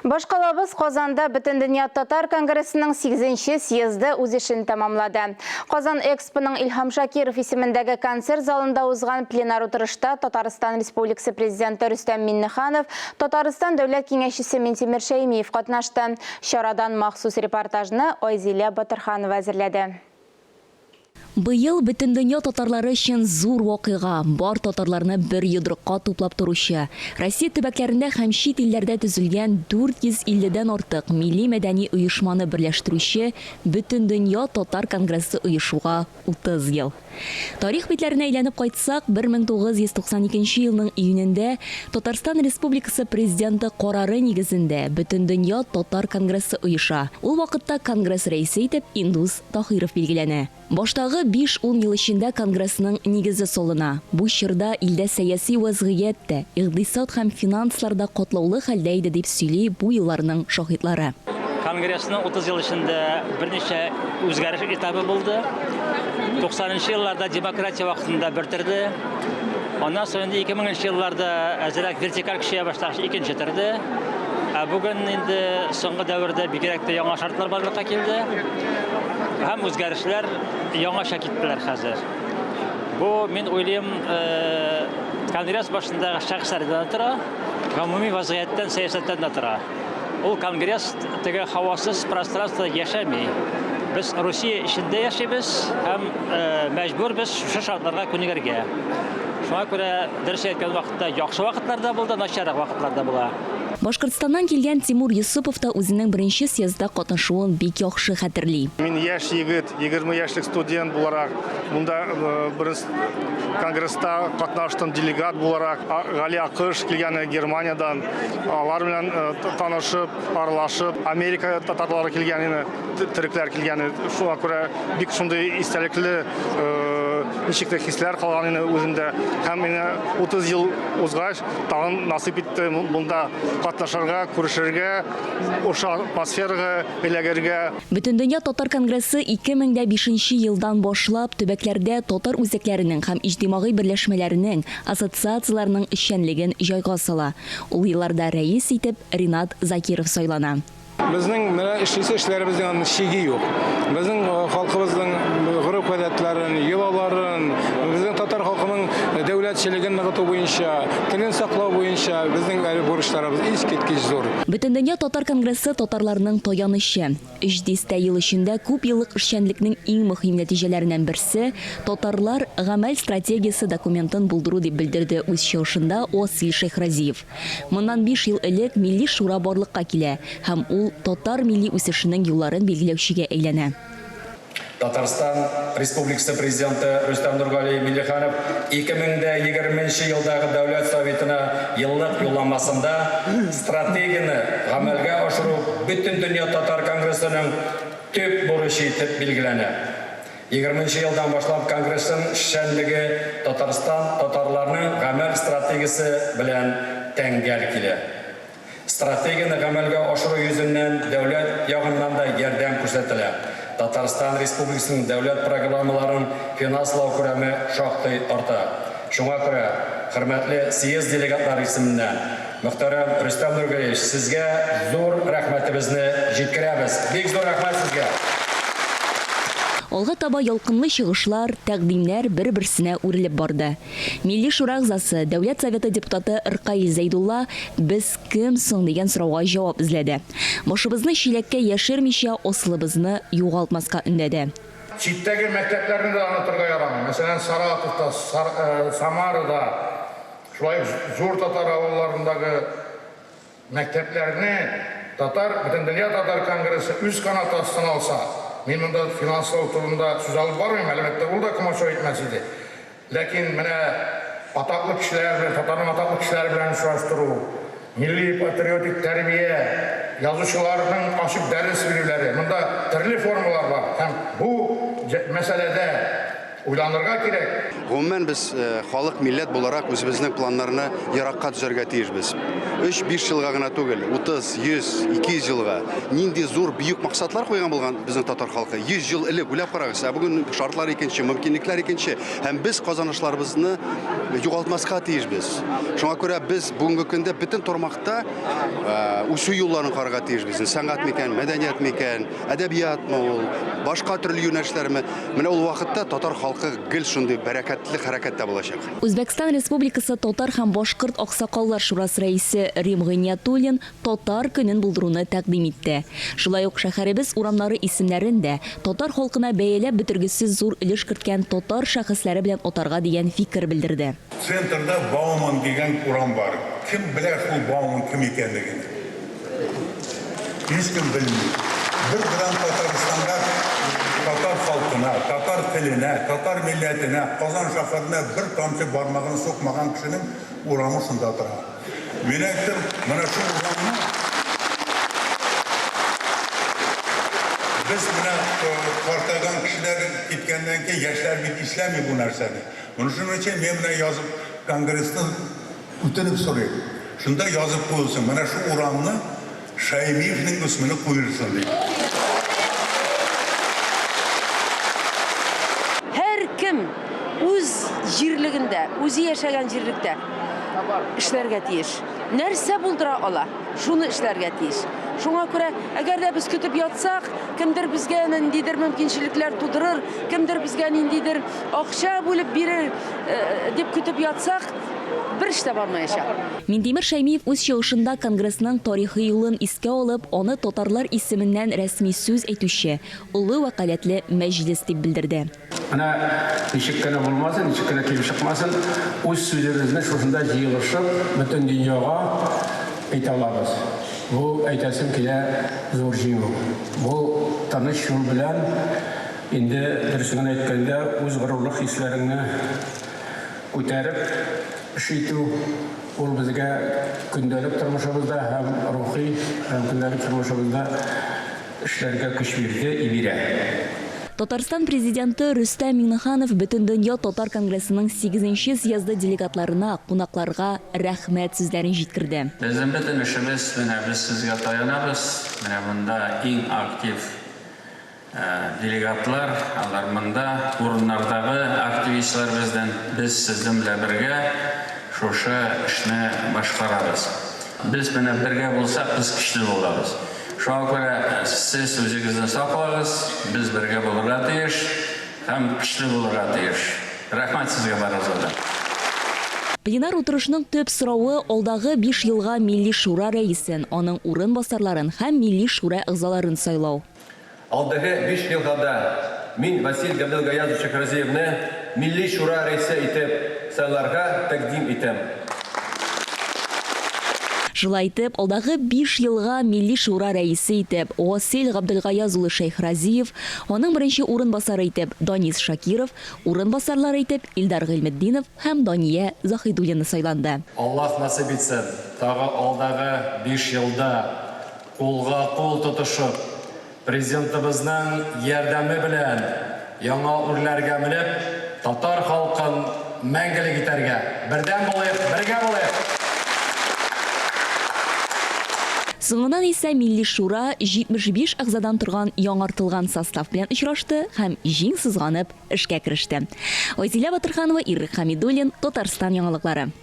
Башкалабыз Казанда Бөтендөнья татар конгрессының 8 нче съезды үз эшен тәмамлады. Казан Экспоның Илһам Шакиров исемендәге концерт залында узган пленар утырышта Татарстан Республикасы Президенты Рөстәм Миңнеханов, Татарстан Дәүләт Киңәшчесе Минтимер Шәймиев катнашты. Чарадан махсус репортажны Айзилә Батырханова әзерләде. Быел бөтендөнья татарлары өчен зур вакыйга, бар татарларны бер йодрыкка туплап торучы, Россия төбәкләрендә һәм чит илләрдә төзелгән 450 дән артык милли-мәдәни оешманы берләштерүче Бөтендөнья татар конгрессы оешуга 30 ел. Тарих битләренә әйләнеп кайтсак, 1992 елның июнендә Татарстан Республикасы Президенты карары нигезендә Бөтендөнья татар конгрессы оеша. Ул вакытта конгресс рәисе итеп Индус Таһиров билгеләнә. Баштагы биш-ун ел эчендә Конгрессның нигезе салына. Бу чорда илдә сәяси вәзгыять тә, икъдисад һәм финанслар да катлаулы хәлдә иде, дип сөйли бу елларның шаһитлары. Конгрессның 30 ел эчендә берничә үзгәреш этабы булды. 90 нчы елларда демократия вакытында бер төрде. Аннан соң инде 2000 нчы елларда әзрәк вертикаль көчәя башлагач икенче төрде. Ә бүген инде соңгы дәвердә бигрәк тә яңа шартлар барлыкка килде. Һәм үзгәрешләр яңача киттеләр хәзер. Бу, мин уйлыйм, э, конгресс башындагы шәхесләрдән дә тора, гомуми вазгыятьтән, сәясәттән дә тора. Ул конгресс теге һавасыз пространствода яшәми. Без Русия эчендә яшибез һәм э, мәҗбүрбез шушы шартларга күнегергә. Шуңа күрә дөрес әйткән вакытта яхшы вакытлар да булды, начаррак вакытлар да була. Башкортстаннан килгән Тимур Йосыпов та үзенең беренче съездда катнашуын бик яхшы хәтерли. Мин яшь егет, 20 яшьлек студент буларак, монда беренче конгресста катнаштым, делегат буларак. Гали Акыш килгән Германиядән, алар белән танышып, аралашып, Америка татарлары килгән иде. Төрекләр килгән, шуңа күрә бик шундый истәлекле ничектер хисләр калган инде үземдә. Һәм менә 30 ел узгач, тагын насыйп итте монда катнашырга, күрешергә, ошо атмосферага эләгергә. Бөтендөнья татар конгрессы 2005 нче елдан башлап төбәкләрдә татар үзәкләренең һәм иҗтимагый берләшмәләренең, ассоциацияләрнең эшчәнлеген җайга сала. Ул елларда рәис итеп Ринат Закиров сайлана. Безнең менә эшлисе эшләребезнең аның чиге юк. Безнең халкыбызның гореф-гадәтләрен, йолаларын, безнең татар халкының дәүләтчелеген ныгыту буенча, телен саклау буенча безнең әле бурычларыбыз искиткеч зур. Бөтендөнья татар конгрессы татарларның таянычы. Өч дистә ел эчендә күпьеллык эшчәнлекнең иң мөһим нәтиҗәләреннән берсе, Татарлар гамәл стратегиясе документын булдыру, дип белдерде үз чыгышында Васил Шәйхразиев. Моннан биш ел элек Милли Шура барлыкка килә һәм ул татар милли үсешенең юлларын билгеләүчегә әйләнә. Татарстан Республикасы Президенты Рөстәм Нургали Миңнеханов 2020 нче елдагы Дәүләт Советына еллык Юлламасында стратегияне гамәлгә ашыру Бөтендөнья татар конгрессының төп бурычы итеп билгеләнә. Егерменче елдан башлап Конгрессның эшчәнлеге Татарстан татарларының гамәл стратегиясе белән тәңгәл килә. Стратегияне гамәлгә ашыру йөзеннән дәүләт ягыннан да ярдәм күрсәтелә. Татарстан Республикасының дәүләт программаларын финанслау күләме шактый арта. Шуңа күрә, хөрмәтле съезд делегатлары исеменнән, мөхтәрәм Рөстәм Нургалиевич, сезгә зур рәхмәтебезне җиткерәбез. Бик зур рәхмәт сезгә! Алга таба ялкынлы чыгышлар, тәкъдимнәр бер-берсенә үрелеп барды. Милли Шура әгъзасы, Дәүләт Советы депутаты Ркаил Зәйдулла Без кем соң? дигән сорауга җавап эзләде. Башыбызны чиләккә яшермичә, асылыбызны югалтмаска өндәде. Читтәге мәктәпләрне дә онытырга ярамый. Мәсәлән, Саратовта, Самарада, Шулай ук зур татар авылларындагы мәктәпләрне татар Бөтендөнья татар конгрессы үз канаты астына алса, мин монда финанслау турында сүз алып бармыйм, әлбәттә, ул да комачау итмәс иде. Ләкин менә атаклы кешеләр белән, татарның атаклы кешеләре белән очраштыру, милли патриотик тәрбия, язучыларның ачык дәрес бирүләре, монда төрле формалар бар һәм бу мәсьәләдә. Уйланырга кирәк. Гомумән, без халык, милләт буларак үзебезнең планнарны еракка төзәргә тиешбез. Өч-биш елга гына түгел, 30, 100, 200 елга. Нинди зур, бөек максатлар куйган булган безнең татар халкы. 100 ел элек уйлап карагыз, ә бүген шартлар икенче, мөмкинлекләр икенче. Һәм без казанышларыбызны югалтмаска тиешбез. Шуңа күрә без бүгенге көндә бөтен тармакта үсү юлларын карарга тиешбез. Сәнгать микән, мәдәният микән, әдәбиятмы ул, башка төрле юнәлешләрме. Менә ул вакытта татар халкы гел шундый бәрәкәтле хәрәкәттә булачак. Үзбәкстан Республикасы Татар һәм башкорт аксакаллар шурасы рәисе Рим Гыйниятуллин Татар көнен булдыруны тәкъдим итте. Шулай ук шәһәребез урамнары исемнәрен дә татар халкына бәяләп бетергесез зур өлеш керткән татар шәхесләре белән атарга дигән фикер белдерде. Центрда Бауман дигән урам бар. Кем белә шул Бауман кем икәнлеген? Һичкем белми. Бер грамм Татарстанга, татар халкына, татар теленә, татар милләтенә, Казан шәһәренә бер тамчы бармагын сукмаган кешенең урамы шунда тора. Мин әйттем, менә шул урамны без менә картайган кешеләр киткәннән кейін яшьләр бит исләми бу нәрсәне. Монышың өчен мин менә язып конгрессны үтенеп сорыйм. Шунда язып куелсын, менә шул урамны Шәймиевнең исемене куелсын дип. Һәркем үз җирлегендә, үзе яшәгән җирлектә эшләргә тиеш. Нәрсә булдыра ала, шуны эшләргә тиеш. Шуңа күрә, әгәр дә без көтеп ятсак, кемдер безгә ниндидер мөмкинчелекләр тудырыр, кемдер безгә ниндидер акча бүлеп бирер дип көтеп ятсак, бер эш тә бармаячак. Минтимер Шәймиев үз чыгышында Конгрессның тарихи юлын искә алып, аны татарлар исеменнән рәсми сүз әйтүче, олы вәкаләтле мәҗлес дип белдерде. Менә ничек кенә булмасын, ничек кенә килеп чыкмасын, үз сүзебезне шушында җыелышып, бөтен дөньяга әйтә алабыз. Бу, әйтәсем килә, зур җиңү. Бу тыныч юл белән Инде, дөресен генә әйткәндә, үз горурлык хисләреңне күтәреп эш итү, ул безгә көндәлек тормышыбызда һәм рухи һәм көндәлек тормышыбызда эшләргә көч бирде и бирә. Татарстан Президенты Рөстәм Миңнеханов Бөтендөнья татар конгрессының сигезенче съезды делегатларына, кунакларга рәхмәт сүзләрен җиткерде. Безнең бөтен эшебез, менә без сезгә таянабыз, менә монда иң актив Делегатлар, алар монда, урыннардагы активистлар бездән, без сезнең белән бергә шушы эшне башкарабыз. Без менә бергә булсак, без көчле булабыз. Шуңа күрә сез үзегезне саклагыз, без бергә булырга тиеш һәм көчле булырга тиеш. Рәхмәт сезгә барыгызга да. Пленар утырышның төп соравы, алдагы биш елга Милли Шура рәисен, аның урынбасарларын һәм Милли Шура әгъзаларын сайлау. Алдагы биш елга да мин Васил Габделгаязович Шәйхразиевны Милли Шура рәисе итеп сайларга тәкъдим итәм. Шулай итеп, алдагы биш елга Милли Шура рәисе итеп Васил Габделгаяз улы Шәйхразиев, аның беренче урынбасары итеп Данис Шакиров, урынбасарлары итеп Илдар Гыйльметдинов һәм Дания Заһидуллина сайланды. Аллаһ насыйп итсен, тагы алдагы биш елда Кулга-кул тотышып, Президентыбызның ярдәме белән яңа үрләргә менеп, татар халкын мәңгелек итәргә! Бердәм булыйк, бергә булыйк! Соңыннан исә Милли Шура 75 әгъзадан торган яңартылган состав белән очрашты һәм җиң сызганып эшкә кереште. Айзилә Батырханова, Ирек Хәмидуллин, Татарстан яңалыклары.